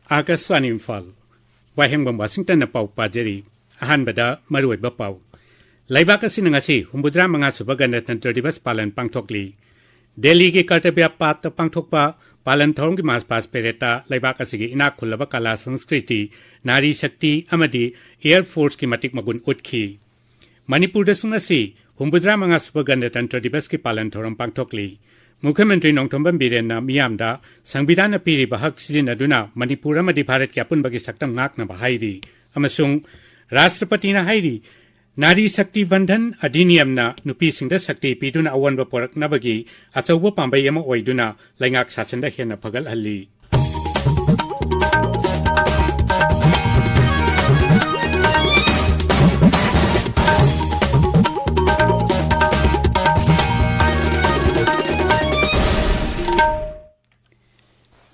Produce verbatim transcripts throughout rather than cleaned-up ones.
ꯑꯥꯀꯥꯁꯕꯥꯅꯤ ꯏꯝꯐꯥꯜ꯫ ꯋꯥꯍꯦꯡꯕꯝ ꯋꯥꯁꯤꯡꯇꯟꯅ ꯄꯥꯎ ꯄꯥꯖꯔꯤ꯫ ꯑꯍꯥꯟꯕꯗ ꯃꯔꯨꯑꯣꯏꯕ ꯄꯥꯎ꯫ ꯂꯩꯕꯥꯛ ꯑꯁꯤꯅ ꯉꯁꯤ ꯍꯨꯝꯐꯨꯇꯔꯥ ꯃꯉꯥ ꯁꯨꯕ ꯒꯅꯇꯟꯇ꯭ꯔ ꯗꯤꯕꯁ ꯄꯥꯂꯟ ꯄꯥꯡꯊꯣꯛꯂꯤ꯫ ꯗꯦꯜꯂꯤꯒꯤ ꯀꯔꯇꯕ꯭ꯌ ꯄꯥꯊꯇ ꯄꯥꯡꯊꯣꯛꯄ ꯄꯥꯂꯟ ꯊꯧꯔꯝꯒꯤ ꯃꯥꯔꯆ ꯄꯥꯁ ꯄꯦꯔꯦꯗꯇ ꯂꯩꯕꯥꯛ ꯑꯁꯤꯒꯤ ꯏꯅꯥꯛ ꯈꯨꯜꯂꯕ ꯀꯂꯥ ꯁꯪꯁꯀ꯭ꯔꯤꯇꯤ, ꯅꯥꯔꯤ ꯁꯛꯇꯤ ꯑꯃꯗꯤ ꯑꯦꯌꯔ ꯐꯣꯔꯁꯀꯤ ꯃꯇꯤꯛ ꯃꯒꯨꯟ ꯎꯠꯈꯤ꯫ ꯃꯅꯤꯄꯨꯔꯗꯁꯨ ꯉꯁꯤ ꯍꯨꯝꯐꯨꯇꯔꯥ ꯃꯉꯥ ꯁꯨꯕ ꯒꯅꯇꯟꯇ꯭ꯔ ꯗꯤꯕꯁꯀꯤ ꯄꯥꯂꯟ ꯊꯧꯔꯝ ꯄꯥꯡꯊꯣꯛꯂꯤ꯫ ꯃꯨꯈ꯭ꯌ ꯃꯟꯇ꯭ꯔꯤ ꯅꯣꯡꯊꯣꯝꯕꯝ ꯕꯤꯔꯦꯟꯅ ꯃꯤꯌꯥꯝꯗ ꯁꯪꯕꯤꯙꯥꯟꯅ ꯄꯤꯔꯤꯕ ꯍꯛ ꯁꯤꯖꯤꯟꯅꯗꯨꯅ ꯃꯅꯤꯄꯨꯔ ꯑꯃꯗꯤ ꯚꯥꯔꯠꯀꯤ ꯑꯄꯨꯟꯕꯒꯤ ꯁꯛꯇꯝ ꯉꯥꯛꯅꯕ ꯍꯥꯏꯔꯤ꯫ ꯑꯃꯁꯨꯡ ꯔꯥꯁꯇ꯭ꯔꯄꯇꯤꯅ ꯍꯥꯏꯔꯤ, ꯅꯥꯔꯤ ꯁꯛꯇꯤ ꯚꯟꯙꯟ ꯑꯙꯤꯅꯤꯌꯝꯅ ꯅꯨꯄꯤꯁꯤꯡꯗ ꯁꯛꯇꯤ ꯄꯤꯗꯨꯅ ꯑꯑꯣꯟꯕ ꯄꯨꯔꯛꯅꯕꯒꯤ ꯑꯆꯧꯕ ꯄꯥꯝꯕꯩ ꯑꯃ ꯑꯣꯏꯗꯨꯅ ꯂꯩꯉꯥꯛ ꯁꯥꯁꯟꯗ ꯍꯦꯟꯅ ꯐꯒꯠꯍꯜꯂꯤ꯫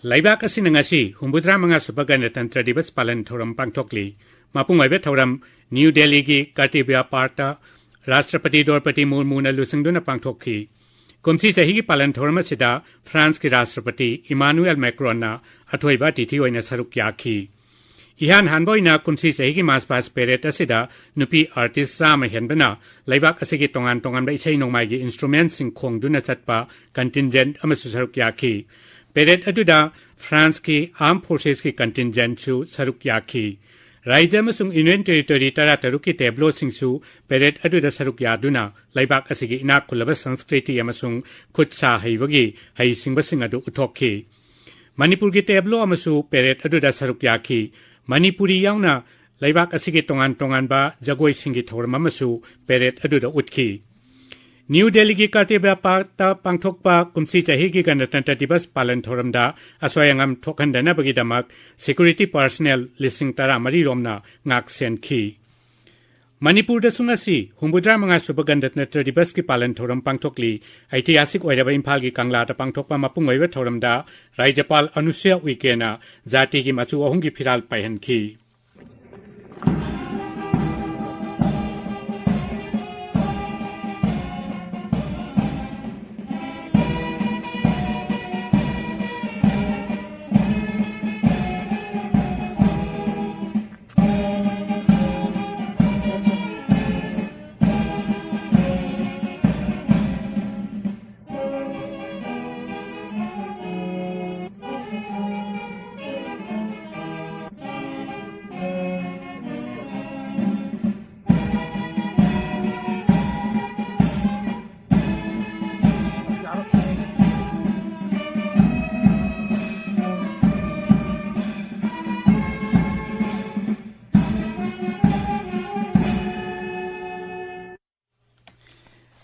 ꯂꯩꯕꯥꯛ ꯑꯁꯤꯅ ꯉꯁꯤ ꯍꯨꯝꯐꯨꯇꯔꯥ ꯃꯉꯥ ꯁꯨꯕ ꯒꯅꯇꯟꯇ꯭ꯔ ꯗꯤꯕꯁ ꯄꯥꯂꯟ ꯊꯧꯔꯝ ꯄꯥꯡꯊꯣꯛꯂꯤ꯫ ꯃꯄꯨꯡ ꯑꯣꯏꯕ ꯊꯧꯔꯝ ꯅ꯭ꯌꯨ ꯗꯦꯜꯂꯤꯒꯤ ꯀꯔꯇꯕ꯭ꯌ ꯄꯥꯔꯛꯇ ꯔꯥꯁꯇ꯭ꯔꯄꯇꯤ ꯗ꯭ꯔꯧꯄꯗꯤ ꯃꯨꯔꯃꯨꯅ ꯂꯨꯆꯤꯡꯗꯨꯅ ꯄꯥꯡꯊꯣꯛꯈꯤ꯫ ꯀꯨꯝꯁꯤ ꯆꯍꯤꯒꯤ ꯄꯥꯂꯟ ꯊꯧꯔꯝ ꯑꯁꯤꯗ ꯐ꯭ꯔꯥꯟꯁꯀꯤ ꯔꯥꯁꯇ꯭ꯔꯄꯇꯤ ꯏꯃꯥꯅꯨꯑꯦꯜ ꯃꯦꯀ꯭ꯔꯣꯟꯅ ꯑꯊꯣꯏꯕ ꯑꯇꯤꯊꯤ ꯑꯣꯏꯅ ꯁꯔꯨꯛ ꯌꯥꯈꯤ꯫ ꯏꯍꯥꯟ ꯍꯥꯟꯕ ꯑꯣꯏꯅ ꯀꯨꯝꯁꯤ ꯆꯍꯤꯒꯤ ꯃꯥꯔꯆ ꯄꯥꯁ ꯄꯦꯔꯦꯗ ꯑꯁꯤꯗ ꯅꯨꯄꯤ ꯑꯥꯔꯇꯤꯁ ꯆꯥꯝꯃ ꯍꯦꯟꯕꯅ ꯂꯩꯕꯥꯛ ꯑꯁꯤꯒꯤ ꯇꯣꯉꯥꯟ ꯇꯣꯉꯥꯟꯕ ꯏꯁꯩ ꯅꯣꯡꯃꯥꯏꯒꯤ ꯏꯟꯁꯇ꯭ꯔꯨꯃꯦꯟꯠꯁꯤꯡ ꯈꯣꯡꯗꯨꯅ ꯆꯠꯄ ꯀꯟꯇꯤꯟꯖꯦꯟꯠ ꯑꯃꯁꯨ ꯁꯔꯨꯛ ꯌꯥꯈꯤ꯫ ꯄꯦꯔꯦꯗ ꯑꯗꯨꯗ ꯐ꯭ꯔꯥꯟꯁꯀꯤ ꯑꯥꯔꯝ ꯐꯣꯔꯁꯦꯁꯀꯤ ꯀꯟꯇꯤꯟꯖꯦꯟꯠꯁꯨ ꯁꯔꯨꯛ ꯌꯥꯈꯤ꯫ ꯔꯥꯏꯖ꯭ꯌ ꯑꯃꯁꯨꯡ ꯌꯨꯅꯤꯌꯟ ꯇꯦꯔꯤꯇꯣꯔꯤ ꯇꯔꯥꯇꯔꯨꯛꯀꯤ ꯇꯦꯕ꯭ꯂꯣꯁꯤꯡꯁꯨ ꯄꯦꯔꯦꯗ ꯑꯗꯨꯗ ꯁꯔꯨꯛ ꯌꯥꯗꯨꯅ ꯂꯩꯕꯥꯛ ꯑꯁꯤꯒꯤ ꯏꯅꯥꯛ ꯈꯨꯜꯂꯕ ꯁꯪꯁꯀ꯭ꯔꯤꯇꯤ ꯑꯃꯁꯨꯡ ꯈꯨꯠ ꯁꯥ ꯍꯩꯕꯒꯤ ꯍꯩꯁꯤꯡꯕꯁꯤꯡ ꯑꯗꯨ ꯎꯠꯊꯣꯛꯈꯤ꯫ ꯃꯅꯤꯄꯨꯔꯒꯤ ꯇꯦꯕ꯭ꯂꯣ ꯑꯃꯁꯨ ꯄꯦꯔꯦꯗ ꯑꯗꯨꯗ ꯁꯔꯨꯛ ꯌꯥꯈꯤ꯫ ꯃꯅꯤꯄꯨꯔꯤ ꯌꯥꯎꯅ ꯂꯩꯕꯥꯛ ꯑꯁꯤꯒꯤ ꯇꯣꯉꯥꯟ ꯇꯣꯉꯥꯟꯕ ꯖꯒꯣꯏꯁꯤꯡꯒꯤ ꯊꯧꯔꯝ ꯑꯃꯁꯨ ꯄꯦꯔꯦꯗ ꯑꯗꯨꯗ ꯎꯠꯈꯤ꯫ ꯅ꯭ꯌꯨ ꯗꯦꯜꯂꯤꯒꯤ ꯀꯔꯇꯕ꯭ꯌ ꯄꯥꯔꯛꯇ ꯄꯥꯡꯊꯣꯛꯄ ꯀꯨꯝꯁꯤ ꯆꯍꯤꯒꯤ ꯒꯅꯇꯟꯇ꯭ꯔ ꯗꯤꯕꯁ ꯄꯥꯂꯟ ꯊꯧꯔꯝꯗ ꯑꯁꯣꯏ ꯑꯉꯥꯝ ꯊꯣꯛꯍꯟꯗꯅꯕꯒꯤꯗꯃꯛ ꯁꯦꯀ꯭ꯌꯨꯔꯤꯇꯤ ꯄꯥꯔꯁꯅꯦꯜ ꯂꯤꯁꯤꯡ ꯇꯔꯥꯃꯔꯤ ꯔꯣꯝꯅ ꯉꯥꯛ ꯁꯦꯟꯈꯤ꯫ ꯃꯅꯤꯄꯨꯔꯗꯁꯨ ꯉꯁꯤ ꯍꯨꯝꯐꯨꯇꯔꯥ ꯃꯉꯥ ꯁꯨꯕ ꯒꯅꯇꯟꯇ꯭ꯔ ꯗꯤꯕꯁꯀꯤ ꯄꯥꯂꯟ ꯊꯧꯔꯝ ꯄꯥꯡꯊꯣꯛꯂꯤ꯫ ꯑꯩꯇꯤꯍꯥꯁꯤꯛ ꯑꯣꯏꯔꯕ ꯏꯝꯐꯥꯜꯒꯤ ꯀꯪꯂꯥꯗ ꯄꯥꯡꯊꯣꯛꯄ ꯃꯄꯨꯡ ꯑꯣꯏꯕ ꯊꯧꯔꯝꯗ ꯔꯥꯖ꯭ꯌꯄꯥꯜ ꯑꯅꯨꯁꯨꯌꯥ ꯎꯏꯀꯦꯅ ꯖꯥꯇꯤꯒꯤ ꯃꯆꯨ ꯑꯍꯨꯝꯒꯤ ꯐꯤꯔꯥꯜ ꯄꯥꯏꯍꯟꯈꯤ꯫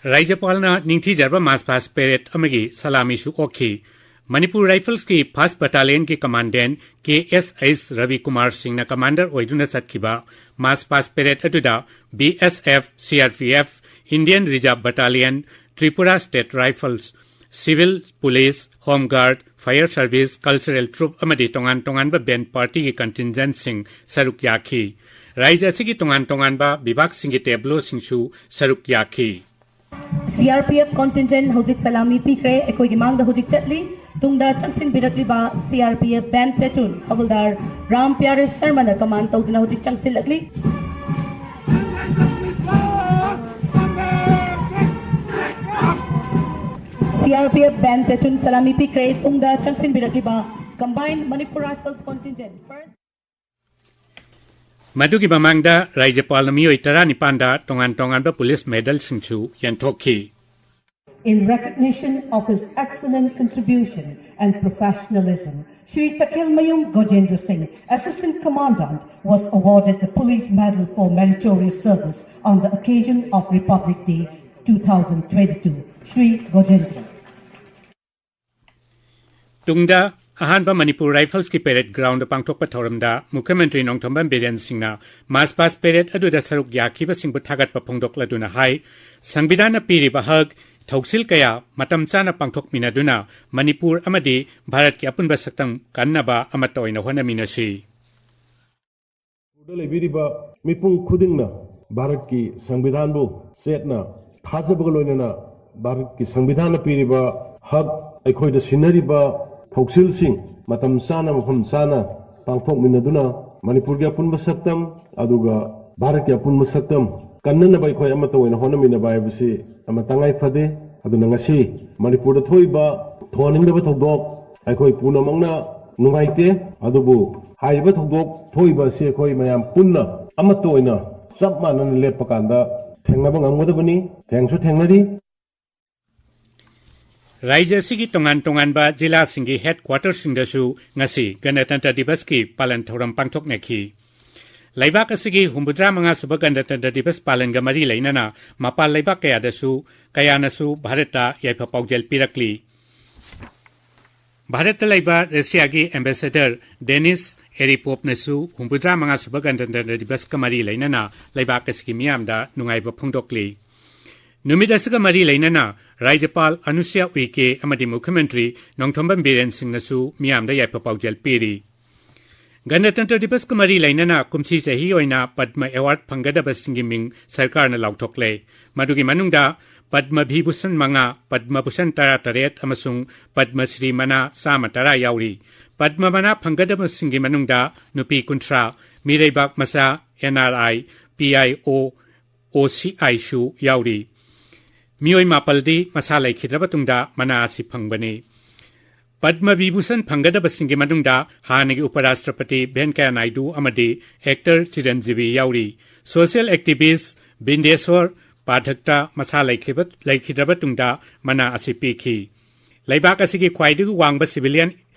ꯔꯥꯖ꯭ꯌꯄꯥꯜꯅ ꯅꯤꯡꯊꯤꯖꯔꯕ ꯃꯥꯔꯆ ꯄꯥꯁ ꯄꯦꯔꯦꯗ ꯑꯃꯒꯤ ꯁꯂꯥꯃꯤꯁꯨ ꯑꯣꯛꯈꯤ꯫ ꯃꯅꯤꯄꯨꯔ ꯔꯥꯏꯐꯜꯁꯀꯤ ꯐꯥꯔꯁ ꯕꯠꯇꯥꯂꯤꯌꯟꯒꯤ commandant K S H Rabikumar ꯁꯤꯡꯅ ꯀꯃꯥꯟꯗꯔ ꯑꯣꯏꯗꯨꯅ ꯆꯠꯈꯤꯕ ꯃꯥꯔꯆ ꯄꯥꯁ ꯄꯦꯔꯦꯗ ꯑꯗꯨꯗ B S F, C R P F, Indian Reserve Battalion, Tripura State Rifles, civil police, home guard, fire service, cultural troupe ꯑꯃꯗꯤ ꯇꯣꯉꯥꯟ ꯇꯣꯉꯥꯟꯕ ꯕꯦꯟꯗ ꯄꯥꯔꯇꯤꯒꯤ ꯀꯟꯇꯤꯟꯖꯦꯟꯠꯁꯤꯡ ꯁꯔꯨꯛ ꯌꯥꯈꯤ꯫ ꯔꯥꯖ꯭ꯌ ꯑꯁꯤꯒꯤ ꯇꯣꯉꯥꯟ ꯇꯣꯉꯥꯟꯕ ꯕꯤꯚꯥꯒꯁꯤꯡꯒꯤ ꯇꯦꯕ꯭ꯂꯣꯁꯤꯡꯁꯨ ꯁꯔꯨꯛ ꯌꯥꯈꯤ꯫ ꯁꯤ ꯑꯥꯔ ꯄꯤ ꯑꯦꯐ ꯀꯟꯇꯤꯟꯖꯦꯟꯠ ꯍꯧꯖꯤꯛ ꯁꯂꯥꯃꯤ ꯄꯤꯈ꯭ꯔꯦ꯫ ꯑꯩꯈꯣꯏꯒꯤ ꯃꯥꯡꯗ ꯍꯧꯖꯤꯛ ꯆꯠꯂꯤ꯫ ꯇꯨꯡꯗ ꯆꯪꯁꯤꯟꯕꯤꯔꯛꯂꯤꯕ C R P F band platoon havildar Ram Pyare ꯁꯔꯃꯅ ꯀꯃꯥꯟ ꯇꯧꯗꯨꯅ ꯍꯧꯖꯤꯛ ꯆꯪꯁꯤꯜꯂꯛꯂꯤ꯫ C R P F band platoon ꯁꯂꯥꯃꯤ ꯄꯤꯈ꯭ꯔꯦ꯫ ꯇꯨꯡꯗ ꯆꯪꯁꯤꯟꯕꯤꯔꯛꯂꯤꯕ combine Manipur Rifles contingent first. ꯃꯗꯨꯒꯤ ꯃꯃꯥꯡꯗ ꯔꯥꯖ꯭ꯌꯄꯥꯜꯅ ꯃꯤꯑꯣꯏ ꯇꯔꯥꯅꯤꯄꯥꯟꯗ ꯇꯣꯉꯥꯟ ꯇꯣꯉꯥꯟꯕ ꯄꯨꯂꯤꯁ ꯃꯦꯗꯜꯁꯤꯡꯁꯨ ꯌꯦꯟꯊꯣꯛꯈꯤ꯫ In recognition of his excellent contribution and professionalism, Shri Takelmayum Gojendra Singh, Assistant Commandant, was awarded the Police Medal for Meritorious Service on the occasion of Republic Day two thousand twenty-two. Shri Gojendra. ꯇꯨꯡꯗ ꯑꯍꯥꯟꯕ Manipur ꯔꯥꯏꯐꯜꯁꯀꯤ parade ground ꯄꯥꯡꯊꯣꯛꯄ ꯊꯧꯔꯝꯗ ꯃꯨꯈ꯭ꯌ ꯃꯟꯇ꯭ꯔꯤ ꯅꯣꯡꯊꯣꯝꯕꯝ ꯕꯤꯔꯦꯟ ꯁꯤꯡꯅ March past parade ꯑꯗꯨꯗ ꯁꯔꯨꯛ ꯌꯥꯈꯤꯕꯁꯤꯡꯕꯨ ꯊꯥꯒꯠꯄ ꯐꯣꯡꯗꯣꯛꯂꯗꯨꯅ ꯍꯥꯏ, ꯁꯪꯕꯤꯙꯥꯟꯅ ꯄꯤꯔꯤꯕ ꯍꯛ, ꯊꯧꯁꯤꯜ ꯀꯌꯥ ꯃꯇꯝ ꯆꯥꯅ ꯄꯥꯡꯊꯣꯛꯃꯤꯟꯅꯗꯨꯅ ꯃꯅꯤꯄꯨꯔ ꯑꯃꯗꯤ ꯚꯥꯔꯠꯀꯤ ꯑꯄꯨꯟꯕ ꯁꯛꯇꯝ ꯀꯟꯅꯕ ꯑꯃꯠꯇ ꯑꯣꯏꯅ ꯍꯣꯠꯅꯃꯤꯟꯅꯁꯤ꯫ ꯃꯅꯤꯄꯨꯔꯗ ꯂꯩꯕꯤꯔꯤꯕ ꯃꯤꯄꯨꯝ ꯈꯨꯗꯤꯡꯅ ꯚꯥꯔꯠꯀꯤ ꯁꯪꯕꯤꯙꯥꯟꯕꯨ ꯆꯦꯠꯅ ꯊꯥꯖꯕꯒ ꯂꯣꯏꯅꯅ ꯚꯥꯔꯠꯀꯤ ꯁꯪꯕꯤꯙꯥꯟꯅ ꯄꯤꯔꯤꯕ ꯍꯛ, ꯑꯩꯈꯣꯏꯗ ꯁꯤꯟꯅꯔꯤꯕ ꯊꯧꯁꯤꯜꯁꯤꯡ ꯃꯇꯝ ꯆꯥꯅ, ꯃꯐꯝ ꯆꯥꯅ ꯄꯥꯡꯊꯣꯛꯃꯤꯟꯅꯗꯨꯅ ꯃꯅꯤꯄꯨꯔꯒꯤ ꯑꯄꯨꯟꯕ ꯁꯛꯇꯝ, ꯑꯗꯨꯒ ꯚꯥꯔꯠꯀꯤ ꯑꯄꯨꯟꯕ ꯁꯛꯇꯝ ꯀꯟꯅꯅꯕ ꯑꯩꯈꯣꯏ ꯑꯃꯠꯇ ꯑꯣꯏꯅ ꯍꯣꯠꯅꯃꯤꯟꯅꯕ ꯍꯥꯏꯕꯁꯤ ꯌꯥꯝꯅ ꯇꯉꯥꯏ ꯐꯗꯦ꯫ ꯑꯗꯨꯅ ꯉꯁꯤ ꯃꯅꯤꯄꯨꯔꯗ ꯊꯣꯛꯏꯕ ꯊꯣꯛꯍꯟꯅꯤꯡꯗꯕ ꯊꯧꯗꯣꯛ ꯑꯩꯈꯣꯏ ꯄꯨꯝꯅꯃꯛꯅ ꯅꯨꯡꯉꯥꯏꯇꯦ, ꯑꯗꯨꯕꯨ ꯍꯥꯏꯔꯤꯕ ꯊꯧꯗꯣꯛ ꯊꯣꯛꯏꯕ ꯑꯁꯤ ꯑꯩꯈꯣꯏ ꯃꯌꯥꯝ ꯄꯨꯟꯅ ꯑꯃꯠꯇ ꯑꯣꯏꯅ ꯆꯞ ꯃꯥꯟꯅꯅ ꯂꯦꯞꯄ ꯀꯥꯟꯗ ꯊꯦꯡꯅꯕ ꯉꯝꯒꯗꯕꯅꯤ, ꯊꯦꯡꯁꯨ ꯊꯦꯡꯅꯔꯤ꯫ ꯔꯥꯖ꯭ꯌ ꯑꯁꯤꯒꯤ ꯇꯣꯉꯥꯟ ꯇꯣꯉꯥꯟꯕ ꯖꯤꯂꯥꯁꯤꯡꯒꯤ ꯍꯦꯗ ꯀ꯭ꯋꯥꯇꯔꯁꯤꯡꯗꯁꯨ ꯉꯁꯤ ꯒꯅꯇꯟꯇ꯭ꯔ ꯗꯤꯕꯁꯀꯤ ꯄꯥꯂꯟ ꯊꯧꯔꯝ ꯄꯥꯡꯊꯣꯛꯅꯈꯤ꯫ ꯂꯩꯕꯥꯛ ꯑꯁꯤꯒꯤ ꯍꯨꯝꯐꯨꯇꯔꯥ ꯃꯉꯥ ꯁꯨꯕ ꯒꯅꯇꯟꯇ꯭ꯔ ꯗꯤꯕꯁ ꯄꯥꯂꯟꯒ ꯃꯔꯤ ꯂꯩꯅꯅ ꯃꯄꯥꯟ ꯂꯩꯕꯥꯛ ꯀꯌꯥꯗꯁꯨ, ꯀꯌꯥꯅꯁꯨ ꯚꯥꯔꯠꯇ ꯌꯥꯏꯐ ꯄꯥꯎꯖꯦꯜ ꯄꯤꯔꯛꯂꯤ꯫ ꯚꯥꯔꯠꯇ ꯂꯩꯕ ꯔꯁꯤꯌꯥꯒꯤ ꯑꯦꯝꯕꯦꯁꯦꯗꯔ ꯗꯦꯅꯤꯁ ꯑꯦꯔꯤꯄꯣꯞꯅꯁꯨ ꯍꯨꯝꯐꯨꯇꯔꯥ ꯃꯉꯥ ꯁꯨꯕ ꯒꯅꯇꯟꯇ꯭ꯔ ꯗꯤꯕꯁꯀ ꯃꯔꯤ ꯂꯩꯅꯅ ꯂꯩꯕꯥꯛ ꯑꯁꯤꯒꯤ ꯃꯤꯌꯥꯝꯗ ꯅꯨꯡꯉꯥꯏꯕ ꯐꯣꯡꯗꯣꯛꯂꯤ꯫ ꯅꯨꯃꯤꯠ ꯑꯁꯤꯒ ꯃꯔꯤ ꯂꯩꯅꯅ ꯔꯥꯖ꯭ꯌꯄꯥꯜ ꯑꯅꯨꯁ꯭ꯌꯥ ꯎꯏꯀꯦ ꯑꯃꯗꯤ ꯃꯨꯈ꯭ꯌ ꯃꯟꯇ꯭ꯔꯤ ꯅꯣꯡꯊꯣꯝꯕꯝ ꯕꯤꯔꯦꯟ ꯁꯤꯡꯅꯁꯨ ꯃꯤꯌꯥꯝꯗ ꯌꯥꯏꯐ ꯄꯥꯎꯖꯦꯜ ꯄꯤꯔꯤ꯫ ꯒꯅꯇꯟꯇ꯭ꯔ ꯗꯤꯕꯁꯀ ꯃꯔꯤ ꯂꯩꯅꯅ ꯀꯨꯝꯁꯤ ꯆꯍꯤ ꯑꯣꯏꯅ ꯄꯗꯃ ꯑꯦꯋꯥꯔꯗ ꯐꯪꯒꯗꯕꯁꯤꯡꯒꯤ ꯃꯤꯡ ꯁꯔꯀꯥꯔꯅ ꯂꯥꯎꯊꯣꯛꯂꯦ꯫ ꯃꯗꯨꯒꯤ ꯃꯅꯨꯡꯗ ꯄꯗꯃ ꯚꯤꯚꯨꯁꯟ ꯃꯉꯥ, ꯄꯗꯃ ꯚꯨꯁꯟ ꯇꯔꯥꯇꯔꯦꯠ ꯑꯃꯁꯨꯡ ꯄꯗꯃ ꯁ꯭ꯔꯤ ꯃꯅꯥ ꯆꯥꯝꯃ ꯇꯔꯥ ꯌꯥꯎꯔꯤ꯫ ꯄꯗꯃ ꯃꯅꯥ ꯐꯪꯒꯗꯕꯁꯤꯡꯒꯤ ꯃꯅꯨꯡꯗ ꯅꯨꯄꯤ ꯀꯨꯟꯊ꯭ꯔꯥ, ꯃꯤꯔꯩꯕꯥꯛ ꯃꯆꯥ, and R I, P I O, ꯑꯣ ꯁꯤ ꯑꯥꯏꯁꯨ ꯌꯥꯎꯔꯤ꯫ ꯃꯤꯑꯣꯏ ꯃꯥꯄꯜꯗꯤ ꯃꯁꯥ ꯂꯩꯈꯤꯗ꯭ꯔꯕ ꯇꯨꯡꯗ ꯃꯅꯥ ꯑꯁꯤ ꯐꯪꯕꯅꯤ꯫ ꯄꯗꯃ ꯚꯤꯚꯨꯁꯟ ꯐꯪꯒꯗꯕꯁꯤꯡꯒꯤ ꯃꯅꯨꯡꯗ ꯍꯥꯟꯅꯒꯤ ꯎꯄꯔꯥꯁꯇ꯭ꯔꯄꯇꯤ ꯚꯦꯟꯀꯌꯥ ꯅꯥꯏꯗꯨ ꯑꯃꯗꯤ ꯑꯦꯛꯇꯔ ꯆꯤꯔꯟꯖꯤꯕꯤ ꯌꯥꯎꯔꯤ꯫ ꯁꯣꯁꯤꯌꯦꯜ ꯑꯦꯛꯇꯤꯚꯤꯁ ꯕꯤꯟꯗꯦꯁꯣꯔ ꯄꯥꯊꯛꯇ ꯃꯁꯥ ꯂꯩꯈꯤꯕ-, ꯂꯩꯈꯤꯗ꯭ꯔꯕ ꯇꯨꯡꯗ ꯃꯅꯥ ꯑꯁꯤ ꯄꯤꯈꯤ꯫ ꯂꯩꯕꯥꯛ ꯑꯁꯤꯒꯤ ꯈ꯭ꯋꯥꯏꯗꯒꯤ ꯋꯥꯡꯕ ꯁꯤꯚꯤꯂꯤꯌꯟ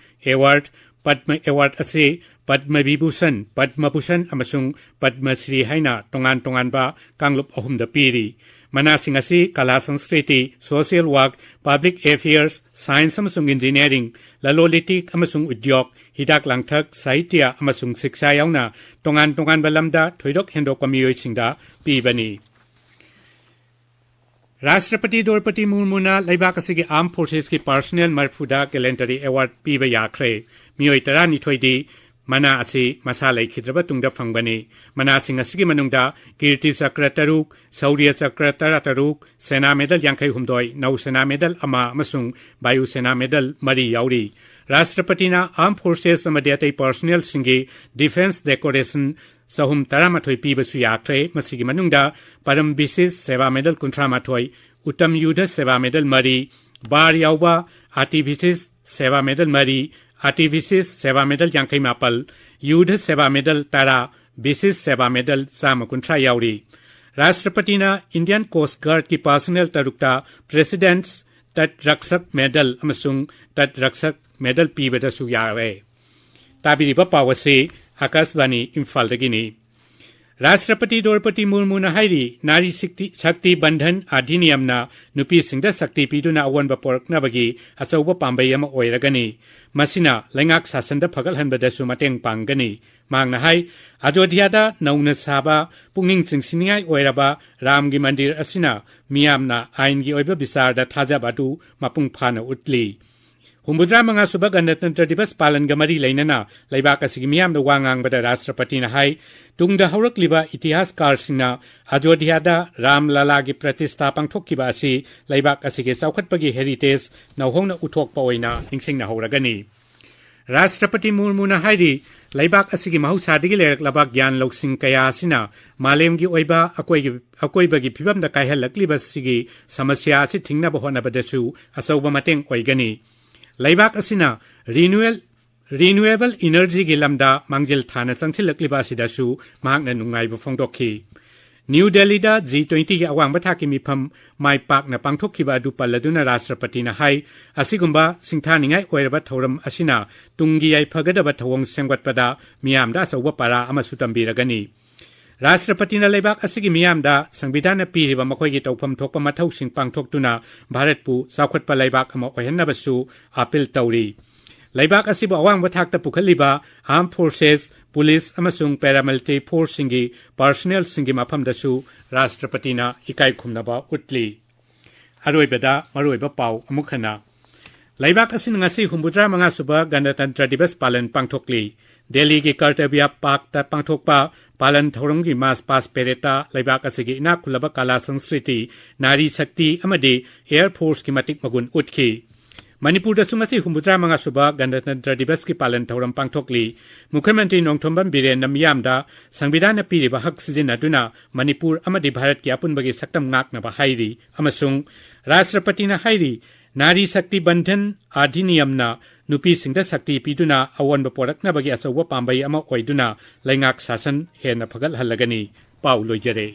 ꯑꯦꯋꯥꯔꯗ, ꯄꯗꯃ ꯑꯦꯋꯥꯔꯗ ꯑꯁꯤ ꯄꯗꯃ ꯚꯤꯚꯨꯁꯟ, ꯄꯗꯃ ꯚꯨꯁꯟ ꯑꯃꯁꯨꯡ ꯄꯗꯃ ꯁ꯭ꯔꯤ ꯍꯥꯏꯅ ꯇꯣꯉꯥꯟ ꯇꯣꯉꯥꯟꯕ ꯀꯥꯡꯂꯨꯞ ꯑꯍꯨꯝꯗ ꯄꯤꯔꯤ꯫ ꯃꯅꯥꯁꯤꯡ ꯑꯁꯤ ꯀꯂꯥ ꯁꯪꯁꯀ꯭ꯔꯤꯇꯤ, social work, public affairs, science ꯑꯃꯁꯨꯡ ꯏꯟꯖꯤꯅꯤꯌꯥꯔꯤꯡ, ꯂꯂꯣꯟ ꯏꯇꯤꯛ ꯑꯃꯁꯨꯡ ꯎꯗ꯭ꯌꯣꯛ, ꯍꯤꯗꯥꯛ ꯂꯥꯡꯊꯛ, ꯁꯥꯍꯤꯇ꯭ꯌ ꯑꯃꯁꯨꯡ ꯁꯤꯛꯁꯥ ꯌꯥꯎꯅ ꯇꯣꯉꯥꯟ ꯇꯣꯉꯥꯟꯕ ꯂꯝꯗ ꯊꯣꯏꯗꯣꯛ ꯍꯦꯟꯗꯣꯛꯄ ꯃꯤꯑꯣꯏꯁꯤꯡꯗ ꯄꯤꯕꯅꯤ꯫ ꯔꯥꯁꯇ꯭ꯔꯄꯇꯤ ꯗ꯭ꯔꯧꯄꯗꯤ ꯃꯨꯔꯃꯨꯅ ꯂꯩꯕꯥꯛ ꯑꯁꯤꯒꯤ ꯑꯥꯔꯝ ꯐꯣꯔꯁꯦꯁꯀꯤ ꯄꯥꯔꯁꯣꯅꯦꯜ ꯃꯔꯐꯨꯗ ꯒꯦꯂꯦꯟꯇꯔꯤ ꯑꯦꯋꯥꯔꯗ ꯄꯤꯕ ꯌꯥꯈ꯭ꯔꯦ꯫ ꯃꯤꯑꯣꯏ ꯇꯔꯥꯅꯤꯊꯣꯏꯗꯤ ꯃꯅꯥ ꯑꯁꯤ ꯃꯁꯥ ꯂꯩꯈꯤꯗ꯭ꯔꯕ ꯇꯨꯡꯗ ꯐꯪꯕꯅꯤ꯫ ꯃꯅꯥꯁꯤꯡ ꯑꯁꯤꯒꯤ ꯃꯅꯨꯡꯗ ꯀꯤꯔꯇꯤ ꯆꯀ꯭ꯔ ꯇꯔꯨꯛ, ꯁꯧꯔ꯭ꯌ ꯆꯀ꯭ꯔ ꯇꯔꯥꯇꯔꯨꯛ, ꯁꯦꯅꯥ ꯃꯦꯗꯜ ꯌꯥꯡꯈꯩ ꯍꯨꯝꯗꯣꯏ, ꯅꯧꯁꯦꯅꯥ ꯃꯦꯗꯜ ꯑꯃ ꯑꯃꯁꯨꯡ ꯕꯥꯌꯨ ꯁꯦꯅꯥ ꯃꯦꯗꯜ ꯃꯔꯤ ꯌꯥꯎꯔꯤ꯫ ꯔꯥꯁꯇ꯭ꯔꯄꯇꯤꯅ ꯑꯥꯔꯝ ꯐꯣꯔꯁꯦꯁ ꯑꯃꯗꯤ ꯑꯇꯩ ꯄꯥꯔꯁꯣꯅꯦꯜꯁꯤꯡꯒꯤ ꯗꯤꯐꯦꯟꯁ ꯗꯦꯀꯣꯔꯦꯁꯟ ꯆꯍꯨꯝ ꯇꯔꯥꯃꯥꯊꯣꯏ ꯄꯤꯕꯁꯨ ꯌꯥꯈ꯭ꯔꯦ꯫ ꯃꯁꯤꯒꯤ ꯃꯅꯨꯡꯗ ꯄꯔꯝ ꯕꯤꯁꯤꯁ ꯁꯦꯕꯥ ꯃꯦꯗꯜ ꯀꯨꯟꯊ꯭ꯔꯥ ꯃꯥꯊꯣꯏ, ꯎꯠꯇꯝ ꯌꯨꯙ ꯁꯦꯕꯥ ꯃꯦꯗꯜ ꯃꯔꯤ, ꯕꯥꯔ ꯌꯥꯎꯕ ꯑꯥꯔꯇꯤ ꯕꯤꯁꯤꯁ ꯁꯦꯕꯥ ꯃꯦꯗꯜ ꯃꯔꯤ, ꯑꯥꯔꯇꯤ ꯕꯤꯁꯤꯁ ꯁꯦꯕꯥ ꯃꯦꯗꯜ ꯌꯥꯡꯈꯩ ꯃꯥꯄꯜ, ꯌꯨꯙ ꯁꯦꯕꯥ ꯃꯦꯗꯜ ꯇꯔꯥ, ꯕꯤꯁꯤꯁ ꯁꯦꯕꯥ ꯃꯦꯗꯜ ꯆꯥꯝꯃ ꯀꯨꯟꯊ꯭ꯔꯥ ꯌꯥꯎꯔꯤ꯫ ꯔꯥꯁꯇ꯭ꯔꯄꯇꯤꯅ ꯏꯟꯗꯤꯌꯟ ꯀꯣꯁ꯭ꯠ ꯒꯥꯔꯗꯀꯤ ꯄꯥꯔꯁꯣꯅꯦꯜ ꯇꯔꯨꯛꯇ ꯄ꯭ꯔꯦꯁꯤꯗꯦꯟꯠꯁ ꯇꯠ ꯔꯛꯁꯛ ꯃꯦꯗꯜ ꯑꯃꯁꯨꯡ ꯇꯠ ꯔꯛꯁꯛ ꯃꯦꯗꯜ ꯄꯤꯕꯗꯁꯨ ꯌꯥꯔꯦ꯫ ꯇꯥꯕꯤꯔꯤꯕ ꯄꯥꯎ ꯑꯁꯤ ꯑꯥꯀꯥꯁꯕꯥꯅꯤ ꯏꯝꯐꯥꯜꯗꯒꯤꯅꯤ꯫ ꯔꯥꯁꯇ꯭ꯔꯄꯇꯤ ꯗ꯭ꯔꯧꯄꯗꯤ ꯃꯨꯔꯃꯨꯅ ꯍꯥꯏꯔꯤ, ꯅꯥꯔꯤ ꯁꯛꯇꯤ, ꯁꯛꯇꯤ ꯕꯟꯙꯟ ꯑꯙꯤꯅꯤꯌꯝꯅ ꯅꯨꯄꯤꯁꯤꯡꯗ ꯁꯛꯇꯤ ꯄꯤꯗꯨꯅ ꯑꯑꯣꯟꯕ ꯄꯣꯔꯛꯅꯕꯒꯤ ꯑꯆꯧꯕ ꯄꯥꯝꯕꯩ ꯑꯃ ꯑꯣꯏꯔꯒꯅꯤ꯫ ꯃꯁꯤꯅ ꯂꯩꯉꯥꯛ ꯁꯥꯁꯟꯗ ꯐꯒꯠꯍꯟꯕꯗꯁꯨ ꯃꯇꯦꯡ ꯄꯥꯡꯒꯅꯤ꯫ ꯃꯍꯥꯛꯅ ꯍꯥꯏ, ꯑꯖꯣꯙ꯭ꯌꯥꯗ ꯅꯧꯅ ꯁꯥꯕ ꯄꯨꯛꯅꯤꯡ ꯆꯤꯡꯁꯤꯟꯅꯤꯡꯉꯥꯏ ꯑꯣꯏꯔꯕ ꯔꯥꯝꯒꯤ ꯃꯟꯗꯤꯔ ꯑꯁꯤꯅ ꯃꯤꯌꯥꯝꯅ ꯑꯥꯏꯟꯒꯤ ꯑꯣꯏꯕ ꯕꯤꯆꯥꯔꯗ ꯊꯥꯖꯕ ꯑꯗꯨ ꯃꯄꯨꯡ ꯐꯥꯅ ꯎꯠꯂꯤ꯫ ꯍꯨꯝꯐꯨꯇꯔꯥ ꯃꯉꯥ ꯁꯨꯕ ꯒꯅꯇꯟꯇ꯭ꯔ ꯗꯤꯕꯁ ꯄꯥꯂꯟꯒ ꯃꯔꯤ ꯂꯩꯅꯅ ꯂꯩꯕꯥꯛ ꯑꯁꯤꯒꯤ ꯃꯤꯌꯥꯝꯗ ꯋꯥ ꯉꯥꯡꯕꯗ ꯔꯥꯁꯇ꯭ꯔꯄꯇꯤꯅ ꯍꯥꯏ, ꯇꯨꯡꯗ ꯍꯧꯔꯛꯂꯤꯕ ꯏꯇꯤꯍꯥꯁꯀꯥꯔꯁꯤꯡꯅ ꯑꯖꯣꯙ꯭ꯌꯥꯗ ꯔꯥꯝ ꯂꯥꯂꯥꯒꯤ ꯄ꯭ꯔꯇꯤꯁꯊꯥ ꯄꯥꯡꯊꯣꯛꯈꯤꯕ ꯑꯁꯤ ꯂꯩꯕꯥꯛ ꯑꯁꯤꯒꯤ ꯆꯥꯎꯈꯠꯄꯒꯤ ꯍꯦꯔꯤꯇꯦꯖ ꯅꯧꯍꯧꯅ ꯎꯠꯊꯣꯛꯄ ꯑꯣꯏꯅ ꯅꯤꯡꯁꯤꯡꯅꯍꯧꯔꯒꯅꯤ꯫ ꯔꯥꯁꯇ꯭ꯔꯄꯇꯤ ꯃꯨꯔꯃꯨꯅ ꯍꯥꯏꯔꯤ, ꯂꯩꯕꯥꯛ ꯑꯁꯤꯒꯤ ꯃꯍꯧꯁꯥꯗꯒꯤ ꯂꯩꯔꯛꯂꯕ ꯒ꯭ꯌꯥꯟ ꯂꯧꯁꯤꯡ ꯀꯌꯥ ꯑꯁꯤꯅ ꯃꯥꯂꯦꯝꯒꯤ ꯑꯣꯏꯕ ꯑꯀꯣꯏ-, ꯑꯀꯣꯏꯕꯒꯤ ꯐꯤꯕꯝꯗ ꯀꯥꯏꯍꯜꯂꯛꯂꯤꯕꯁꯤꯒꯤ ꯁꯃꯁ꯭ꯌꯥ ꯑꯁꯤ ꯊꯤꯡꯅꯕ ꯍꯣꯠꯅꯕꯗꯁꯨ ꯑꯆꯧꯕ ꯃꯇꯦꯡ ꯑꯣꯏꯒꯅꯤ꯫ ꯂꯩꯕꯥꯛ ꯑꯁꯤꯅ ꯔꯤꯅ꯭ꯌꯨꯑꯦꯜ, ꯔꯤꯅ꯭ꯌꯨꯑꯦꯕꯜ ꯏꯅꯔꯖꯤꯒꯤ ꯂꯝꯗ ꯃꯥꯡꯖꯤꯜ ꯊꯥꯅ ꯆꯪꯁꯤꯜꯂꯛꯂꯤꯕ ꯑꯁꯤꯗꯁꯨ ꯃꯍꯥꯛꯅ ꯅꯨꯡꯉꯥꯏꯕ ꯐꯣꯡꯗꯣꯛꯈꯤ꯫ ꯅ꯭ꯌꯨ ꯗꯦꯜꯂꯤꯗ ꯖꯤ ꯇ꯭ꯋꯦꯟꯇꯤꯒꯤ ꯑꯋꯥꯡꯕ ꯊꯥꯛꯀꯤ ꯃꯤꯐꯝ ꯃꯥꯏ ꯄꯥꯛꯅ ꯄꯥꯡꯊꯣꯛꯈꯤꯕ ꯑꯗꯨ ꯄꯜꯂꯗꯨꯅ ꯔꯥꯁꯇ꯭ꯔꯄꯇꯤꯅ ꯍꯥꯏ, ꯑꯁꯤꯒꯨꯝꯕ ꯁꯤꯡꯊꯥꯅꯤꯡꯉꯥꯏ ꯑꯣꯏꯔꯕ ꯊꯧꯔꯝ ꯑꯁꯤꯅ ꯇꯨꯡꯒꯤ ꯌꯥꯏꯐꯒꯗꯕ ꯊꯧꯑꯣꯡ ꯁꯦꯝꯒꯠꯄꯗ ꯃꯤꯌꯥꯝꯗ ꯑꯆꯧꯕ ꯄꯥꯔꯥ ꯑꯃꯁꯨ ꯇꯝꯕꯤꯔꯒꯅꯤ꯫ ꯔꯥꯁꯇ꯭ꯔꯄꯇꯤꯅ ꯂꯩꯕꯥꯛ ꯑꯁꯤꯒꯤ ꯃꯤꯌꯥꯝꯗ ꯁꯪꯕꯤꯙꯥꯟꯅ ꯄꯤꯔꯤꯕ ꯃꯈꯣꯏꯒꯤ ꯇꯧꯐꯝ ꯊꯣꯛꯄ ꯃꯊꯧꯁꯤꯡ ꯄꯥꯡꯊꯣꯛꯇꯨꯅ ꯚꯥꯔꯠꯄꯨ ꯆꯥꯎꯈꯠꯄ ꯂꯩꯕꯥꯛ ꯑꯃ ꯑꯣꯏꯍꯟꯅꯕꯁꯨ ꯑꯥꯄꯤꯜ ꯇꯧꯔꯤ꯫ ꯂꯩꯕꯥꯛ ꯑꯁꯤꯕꯨ ꯑꯋꯥꯡꯕ ꯊꯥꯛꯇ ꯄꯨꯈꯠꯂꯤꯕ ꯑꯥꯔꯝ ꯐꯣꯔꯁꯦꯁ, ꯄꯨꯂꯤꯁ ꯑꯃꯁꯨꯡ ꯄꯦꯔꯥꯃꯤꯂꯤꯇꯔꯤ ꯐꯣꯔꯁꯁꯤꯡꯒꯤ ꯄꯔꯁꯣꯅꯦꯜꯁꯤꯡꯒꯤ ꯃꯐꯝꯗꯁꯨ ꯔꯥꯁꯇ꯭ꯔꯄꯇꯤꯅ ꯏꯀꯥꯏ ꯈꯨꯝꯅꯕ ꯎꯠꯂꯤ꯫ ꯑꯔꯣꯏꯕꯗ ꯃꯔꯨꯑꯣꯏꯕ ꯄꯥꯎ ꯑꯃꯨꯛ ꯍꯟꯅ꯫ ꯂꯩꯕꯥꯛ ꯑꯁꯤꯅ ꯉꯁꯤ ꯍꯨꯝꯐꯨꯇꯔꯥ ꯃꯉꯥ ꯁꯨꯕ ꯒꯅꯇꯟꯇ꯭ꯔ ꯗꯤꯕꯁ ꯄꯥꯂꯟ ꯄꯥꯡꯊꯣꯛꯂꯤ꯫ ꯗꯦꯜꯂꯤꯒꯤ ꯀꯔꯇꯕ꯭ꯌ ꯄꯥꯔꯛꯇ ꯄꯥꯡꯊꯣꯛꯄ ꯄꯥꯂꯟ ꯊꯧꯔꯝꯒꯤ ꯃꯥꯔꯆ ꯄꯥꯁ ꯄꯦꯔꯦꯗꯇ ꯂꯩꯕꯥꯛ ꯑꯁꯤꯒꯤ ꯏꯅꯥꯛ ꯈꯨꯜꯂꯕ ꯀꯂꯥ ꯁꯪꯁꯀ꯭ꯔꯤꯇꯤ, ꯅꯥꯔꯤ ꯁꯛꯇꯤ ꯑꯃꯗꯤ ꯑꯦꯌꯔ ꯐꯣꯔꯁꯀꯤ ꯃꯇꯤꯛ ꯃꯒꯨꯟ ꯎꯠꯈꯤ꯫ ꯃꯅꯤꯄꯨꯔꯗꯁꯨ ꯉꯁꯤ ꯍꯨꯝꯐꯨꯇꯔꯥ ꯃꯉꯥ ꯁꯨꯕ ꯒꯅꯇꯟꯇ꯭ꯔ ꯗꯤꯕꯁꯀꯤ ꯄꯥꯂꯟ ꯊꯧꯔꯝ ꯄꯥꯡꯊꯣꯛꯂꯤ꯫ ꯃꯨꯈ꯭ꯌ ꯃꯟꯇ꯭ꯔꯤ ꯅꯣꯡꯊꯣꯝꯕꯝ ꯕꯤꯔꯦꯟꯅ ꯃꯤꯌꯥꯝꯗ ꯁꯪꯕꯤꯙꯥꯟꯅ ꯄꯤꯔꯤꯕ ꯍꯛ ꯁꯤꯖꯤꯟꯅꯗꯨꯅ ꯃꯅꯤꯄꯨꯔ ꯑꯃꯗꯤ ꯚꯥꯔꯠꯀꯤ ꯑꯄꯨꯟꯕꯒꯤ ꯁꯛꯇꯝ ꯉꯥꯛꯅꯕ ꯍꯥꯏꯔꯤ ꯑꯃꯁꯨꯡ ꯔꯥꯁꯇ꯭ꯔꯄꯇꯤꯅ ꯍꯥꯏꯔꯤ, ꯅꯥꯔꯤ ꯁꯛꯇꯤ ꯕꯟꯙꯟ ꯑꯙꯤꯅꯤꯌꯝꯅ ꯅꯨꯄꯤꯁꯤꯡꯗ ꯁꯛꯇꯤ ꯄꯤꯗꯨꯅ ꯑꯑꯣꯟꯕ ꯄꯣꯔꯛꯅꯕꯒꯤ ꯑꯆꯧꯕ ꯄꯥꯝꯕꯩ ꯑꯃ ꯑꯣꯏꯗꯨꯅ ꯂꯩꯉꯥꯛ ꯁꯥꯁꯟ ꯍꯦꯟꯅ ꯐꯒꯠꯍꯜꯂꯒꯅꯤ꯫ ꯄꯥꯎ ꯂꯣꯏꯖꯔꯦ꯫